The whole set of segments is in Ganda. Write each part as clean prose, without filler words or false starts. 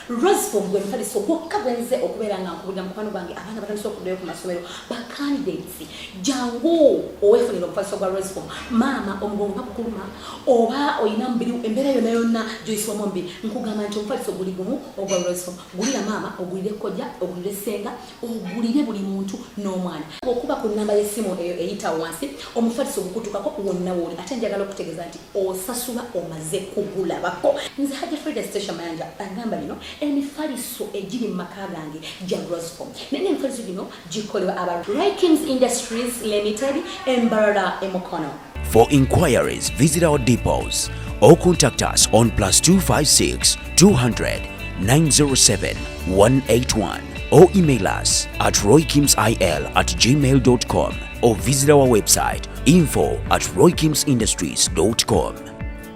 Roseform gwe mufaliso gwokka gwenze okubeera nga nkubulira mukwano gwange. Abaana batandise okuddayo ku masomero, ba candidates, jangu oweefunira omufaliso gwa Roseform. Maama, omugongo bakukuluma oba olina mubiri, embeera yonna yonna gyoyisibwamu omubiri, nkugamba nti omufaliso guli gumu ogwa Roseform. Gulira maama, ogulire kojja, ogulire ssenga, ogulire buli muntu n'omwana. Okuba ku nnamba y'essimu eyo eyita wansi, omufaliso gukutukako wonna wooli. Ate njagala okutegeeza nti osasula omaze kugulabako. Nze Hajja Frida Station Mayanja agamba bino emifaliso egiri mu maka gange gya Roseform, naye n'emifaliso gino gikolebwa aba Rikings Industries Limited, Embarara, Emukono. For inquiries, visit our depots or contact us on +256 200 907 181 or email us at roykimsil@gmail.com or visit our website info@roykimsindustries.com.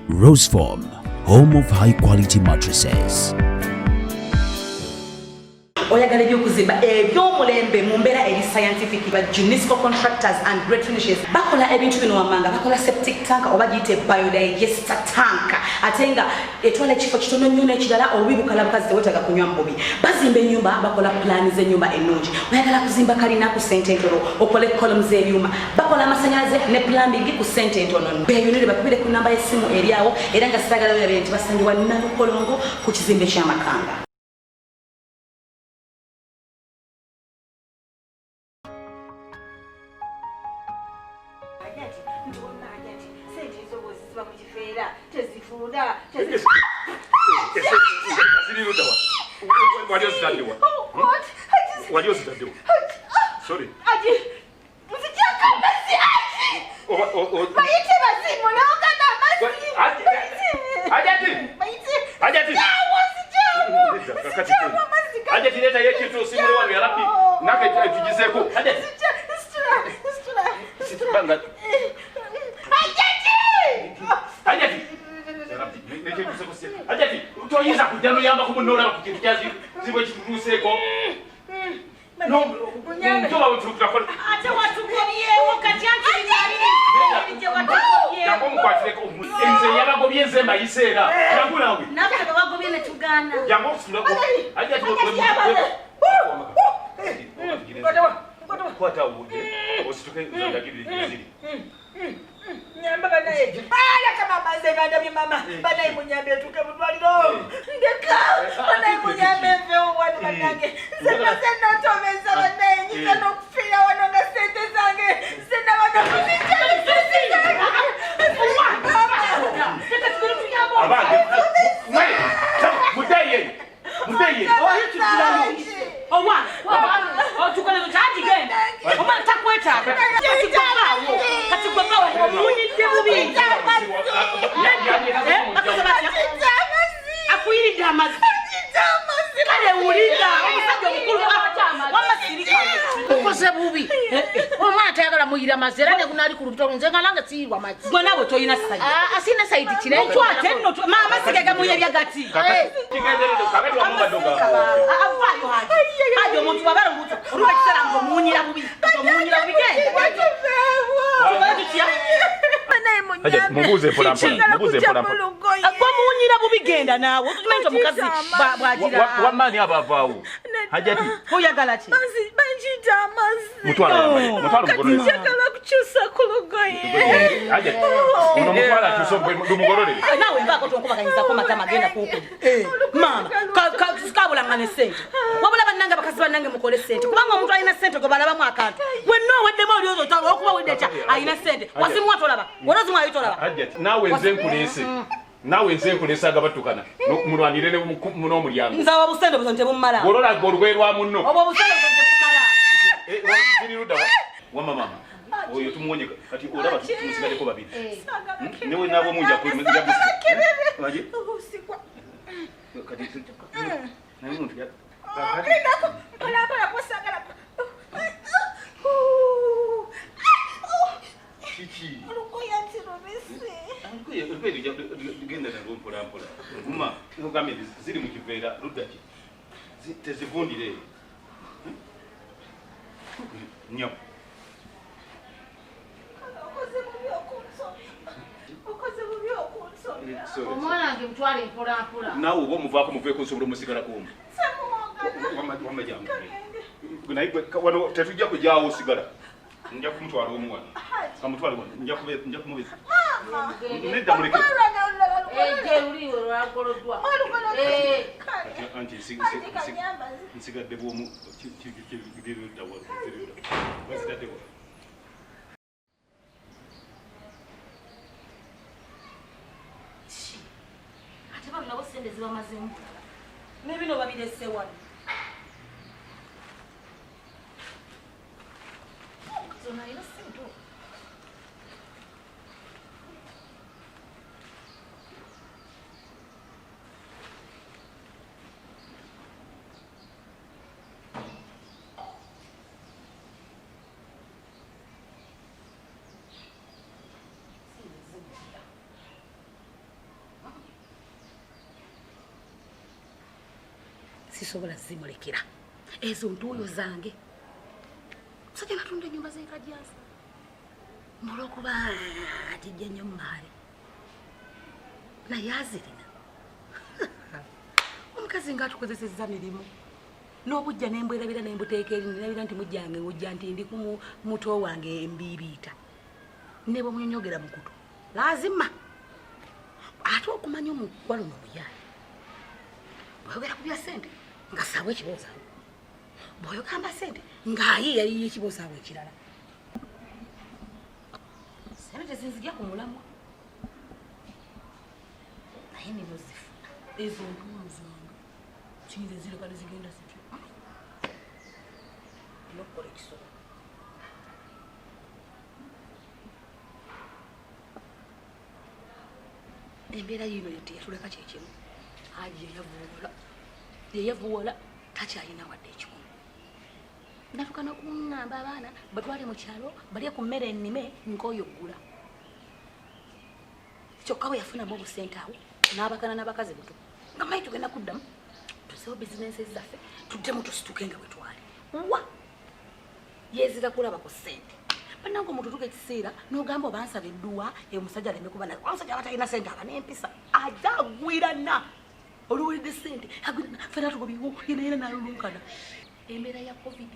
Roseform, home of high quality mattresses. Oyagala ebyokuzimba eby'omulembe mu mbeera eri scientific, ba Junisco Contractors and Great Finishes bakola ebintu bino wammanga. Bakola septic tank oba giyite biodigester tank, ate nga etwala ekifo kitono nnyo. N'ekirala, obubi bukala bukazi, tewetaaga kunywa mu bubi. Bazimba ennyumba, bakola pulaani z'ennyumba ennungi. Oyagala kuzimba kalina ku ssente entono, okole column z'ebyuma, bakola amasanyalaze ne plumbing ku ssente entono. Beeyonere, bakubire ku namba y'essimu eri awo. Era nga siragala werabire nti basangibwa Nalukolongo ku kizimbe ky'Amakanga. Nti wonna ati sente ezo bweziziba mu kifeera tezifunda. Ziri ludda wa? Wali ozitaddewa? Wali ozitaddewa? Sorry. Ati nzijako amazzi ati. Bayite bazimulonga n'amazzi. Hajati! Bayite. Hajati! Nzijawo, nzijawo. Nedda, kakati. Nzijawo amazzi. Hajati, leetayo ekintu osimule wano, ya Rabbi. Naffe tugizeeko. Hajati! Situla, situla, situla. Banga. Hajati! Hajati! Ya Rabbi, nekyetuuseko si. Hajati, toyinza kujja noyamba ku munno olaba ku kintu kyazibu ekitutuuseeko. No, toba wetutukola. Ate watugobyewo kati, anti bino watugobyewo. Jangu omukwatireko. Nze yabagobye, nze mbayise era. Jangu naawe. Naffe bwe bagobye ne tugaana. Jangu okusula. Hajati, kwata awudde osituke, ndagirire ziri. Nyamba banaye, alaka mama, nze ngandabye mama. Banaye munyambe etuuke mu ddwaliro, ndeka. Banaye munyambe nvewo wano. Bannange, nze maze notomeza. Banaye, nyinza n'okufiira wano nga sente zange nze nabano kuzijja. Leka tugende tuyambe. Abange, muddeeyo, muddeeyo. Owana otukole tukyagigenda, omwana takwetaaga. Kati gwebaawo, kati gwebaawo, omuwunyidde bubi. Bakoze batya? Akuyiridde amazzi. Kale wulira, omusajja omukulu wamasirika. Okoze bubi, omwana tayagala muyira mazzi, era negunali ku lubuto nze nga nange siyirwa mazzi. Gwe naawe tolina side. Ah, sina side kire. Twate nno, maama sigega muyebya gati. Kigenderedde kakati wamubadde ogamba. Avaayo Haji. Haji, omuntu bw'aba olubuto oluba ekiseera nga omuwunyira bubi, omuwunyira bubi. Genda, tubaye tutya? Hajati, mubuuze mpola mpola, mubuuze mpola mpola. Gwe bubi, genda naawe. Otukimanyi nti omukazi bw'agira. Wammaani abo avaawo, Hajati? Oyagala ki? Banjita amazzi. Mutwala yambaye, mutwala omugolole. Njagala kukyusa ku lugoye. Hajati, ono mutwala akyuse lumugololere. Naawe nvaako, tonkubaganyizako matama. Genda kuuku maama. Kabulangana sente wabula bannange, abakazi bannange, mukole sente, kubanga omuntu alina sente gwe balabamu akantu wenna oweddemu oli okuba wedde kya alina sente wazimuwa tolaba, wena ozimuwayo tolaba. Hajati, naawe nze nkuleese, naawe nze nkuleese agabatukana mulwanire n'omulyango. Nze awo obusente buzo tebumala. Gwololaga olugoye lwa munno. Obwo obusente buzo tebumala. Ziri ludda wa? Wamma maama, oyo tumuwonye. Kati olaba tumusigaleko babiri. Newe naabo munja. Kati naye omuntu Gendako mpolampola, kusagala. Kiki? Olugoye nti lubisi. Olugoye genda nalwo mpola mpola. Guma, nkugambye nti ziri mu kiveera ludda ki? Tezivundire eyo nnyo. Okoze bubi okunsomya, okoze bubi okunsomya. Omwana wange mutwale mpola mpola. Naawe oba omuvaako muveeko nsobola omusigalako omu. Wamma jangu. Naye wano tetujja kujaawo osigala. Nja kumutwala omu wano. Kamutwale wano. Nja kumubeza. Nedda muleke. Anti nsigadde bwomu kirudda wano. Wazitadde wano. Ate bano nabo ssente zibamazeemu. Ne bino babirese wano. Omukazi ono alina ssente. Sisobola zimulekera ezo ntuuyo zange. Musajja natunda ennyumba z'ekajjansi olw'okuba atijja nnyo mumaale naye azirina. Omukazi ng'atukozesezza mirimu n'obujja nembwerabira nembuteeka eri nerabira nti mujjange ng'ojja nti ndi ku muto wange embiibiita ne bwe munyonyogera mu kutu laazima ate okumanya omukwalo n'omuyaaye. Bw'oyogera ku bya ssente nga ssaawo ekibuuzo awo, bw'oyogamba ssente ng'ayiiya yiiya ekibuuzo awo ekirala. Ssente tezinzigya ku mulamwa naye nino zifuna ezo ntuulo zange kiyinza ezireka ne zigenda zityo. Nina okukola ekisoboka. Embeera yiino teyatuleka kye kimu. Haji yeyavuwala takyalina wadde ekikumi. Natuuka n'okuŋŋamba abaana batwale mu kyalo balye ku mmere ennime nkooyo oggula. Kyokka bwe yafunamu obusente awo n'abakana n'abakazi buto nga manyi tugenda kuddamu tuzeewo bizinensi zaffe tuddemu tusituke nga bwe twali. Wa yeezira kulaba ku ssente. Bannange omuntu otuuka ekiseera n'ogamba oba nsaba edduwa omusajja aleme kuba naye. Omusajja aba talina ssente aba n'empisa ajja agwirana. Oluwulidde ssente agwirana ffenna tugobyewo yena yena n'alulunkana. Embeera ya COVID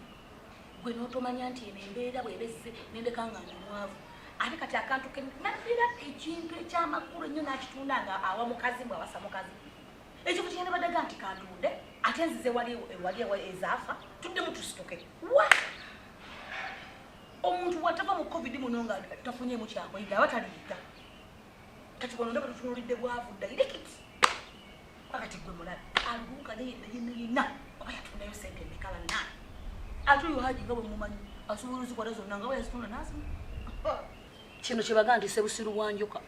gwe n'otomanya nti eno embeera bw'ebezze nendeka nga ndi mwavu. Ate kati akantu ke naddira ekintu ekyamakulu ennyo n'akitunda nga awa mukazi mbwe awasa mukazi. Ekifo kye yandibadde nti kantunde ate nzize wali ezaafa tuddemu tusituke. Wa! Omuntu bw'atava mu COVID muno nga tafunyeemu kyakuyiga aba taliyiga. Kati wano ndaba tutunuulidde bwavu direct. Kati gwe mulabe alulunkane yenna yenna yenna oba yatundayo ssente mmeka bannange. Ate oyo Haji nga bwe mumanyi asobola ozikwata zonna nga bwe yazitunda n'azima. Kino kye bagamba nti ssebusiru bwa njoka.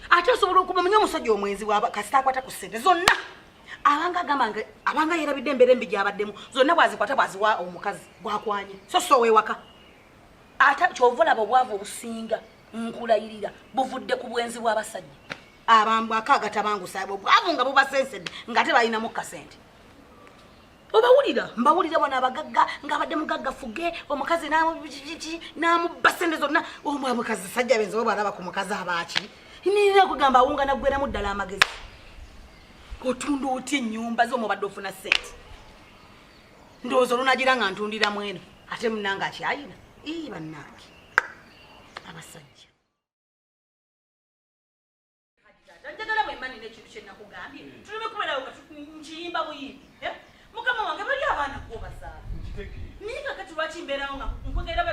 Ate osobola okumanya omusajja omwenzi bw'aba kasita akwata ku ssente zonna abanga agamba nga abanga yeerabidde embeera embi gy'abaddemu zonna bw'azikwata bw'aziwa omukazi gwakwanye so so ow'ewaka. Ate ky'ova olaba obwavu obusinga nkulayirira buvudde ku bwenzi bw'abasajja. Abambwako agatabangusa obwavu nga bubasensedde ng'ate balinamu kasente. Obawulira mbawulira wano abagagga ng'abadde mugagga fuge omukazi n'amubba ssente zonna. Omukazi sajja benzi oba bw'alaba ku mukazi abaaki nina kugamba awunga naggweramu ddala amagezi. Otunda otya ennyumba zo omubadde ofuna ssente? Ndowooza olunagira nga ntundira mweno ate munnange akyayina. Ii bannange abasajja. Njagala bwe mba nina ekintu kye nakugambye tuleme kubeerawo nga nkiyimba buyimbi. Mukama wange bali abaana gwobazaala. Naye kakati lwaki mbeerawo nga nkwegera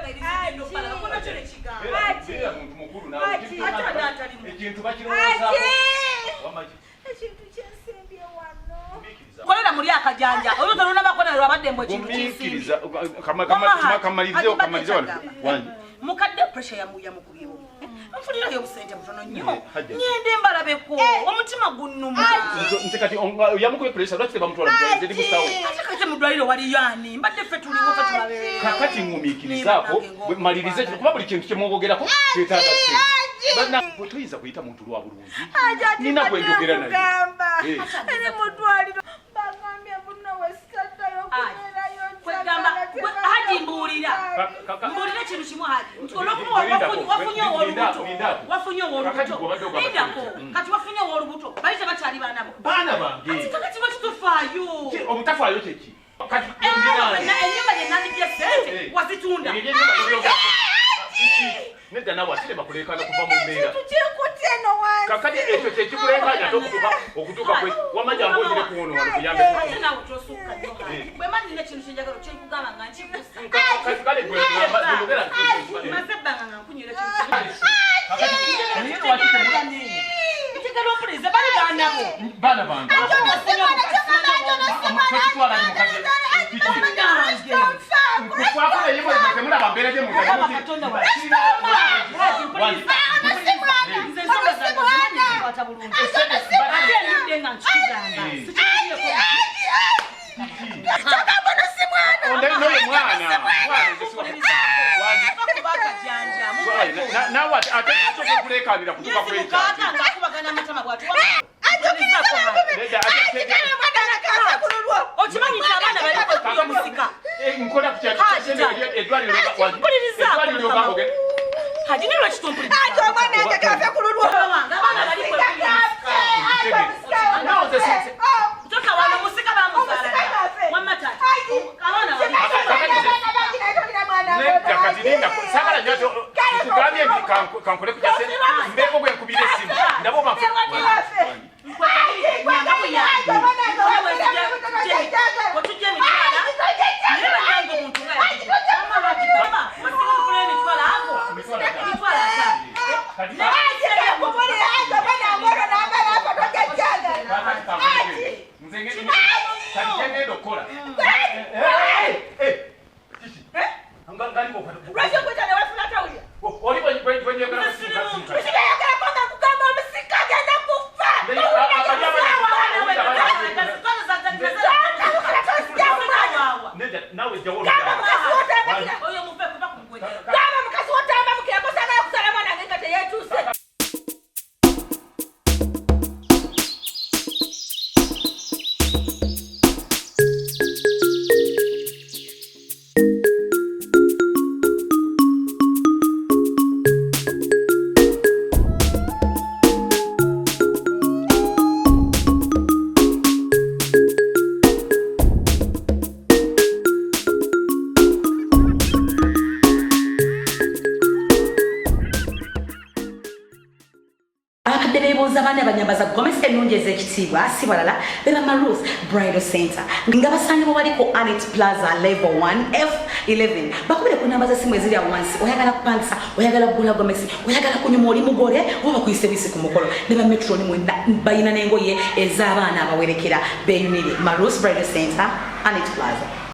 Ekintu kyensimbye wano. Kolera muli akajanja. Oyo tolunabako naye lwabadde mbu ekintu kinsimbye. Kamalize wano. Wangi. Mukadde pressure yamukubyewo. Nfunirayo obusente butono nnyo. Ngende mbalabeko. Omutima gunnuma. Nze kati yamukubye pressure lwaki tebamutwala mu ddwaliro? Nze ndi musawo. Ate kati mu ddwaliro waliyo ani? Mbadde ffe tuliwo ffe tulabe. Kakati ŋŋumiikirizaako malirize kuba buli kintu kye mwogerako kyetaaga ssente. Banna toyinza kuyita muntu lwa bulungi. Nina gwe njogera naye. Eri mu ddwaliro bagambye mbu nawe sikaddayo kubeerayo. Kwegamba Haji mbuulira. Mbuulira ekintu kimu Haji. Nti olw'okuba wafunye ow'olubuto. Wafunye ow'olubuto. Lindako. Kati wafunye ow'olubuto. Bakyali baana bo. Baana bange. Ati kakati lwaki tofaayo? Obutafaayo kyeki? Kati ennyumba gye nandijja ssente wazitunda. Nedda naawe asirema kuleekaana kuva mu mbeera. Kakati ekyo kye kikuleekaanya ate okutuuka kwe wamma jangu ogire ku ono wano kuyambe. Ate naawe tosukka nnyo. Bwe mba nnina ekintu kye njagala kye nkugamba nga nkikusa. Kati kale gwe yogera. Maze ebbanga nga nkunywera ekintu. Kakati naye lwaki Njagala ompulirize bali baana bo. Baana bange. Tokitwala ni mukazi. Nkukwako naye mwe temulaba mbeera gye munda. Katonda wange. Nze ensonga zange zimanyi nzikwata bulungi. Ate ndudde nga nkikugamba. N'oyo mwana. Naawe ate kisooka okuleekaanira kutuuka ku ekyo. Okimanyi nti abaana bali omusika. Nkola ku eddwaliro. Haji ne lwaki tompuliriza? Omwana wange kafe ku lulwo. Abaana bali Toka wano musika bamuzaala. Wamma taata. Abaana bali. Nedda kati linda saagala nnyo ate nkugambye nti kankole ku kya ssente mbeeko bwe nkubira essimu ndaba oba kati kyengenda okukola Lwaki okwita ne wefuna tawulira? Oli bwe Musika yagala kugamba omusika agenda kufa. Naawe jjawo. Gamba mukazi wotambukira. Gamba mukazi wotambukira ko saagala kuzaala mwana wange nga teyeetuuse. Abakadde beebuuza baani abanyambaza gomesi ennungi ez'ekitiibwa si balala beba Marus Bridal Center nga basangibwa wali ku Anet Plaza level 1 F11. Bakubire ku namba z'essimu eziri awo wansi. Oyagala kupangisa, oyagala kugula gomesi, oyagala kunyuma oli mugole oba bakuyise bisi ku mukolo ne ba metron mwenna balina n'engoye ez'abaana abawerekera beeyunire. Marus Bridal Center, Anet Plaza.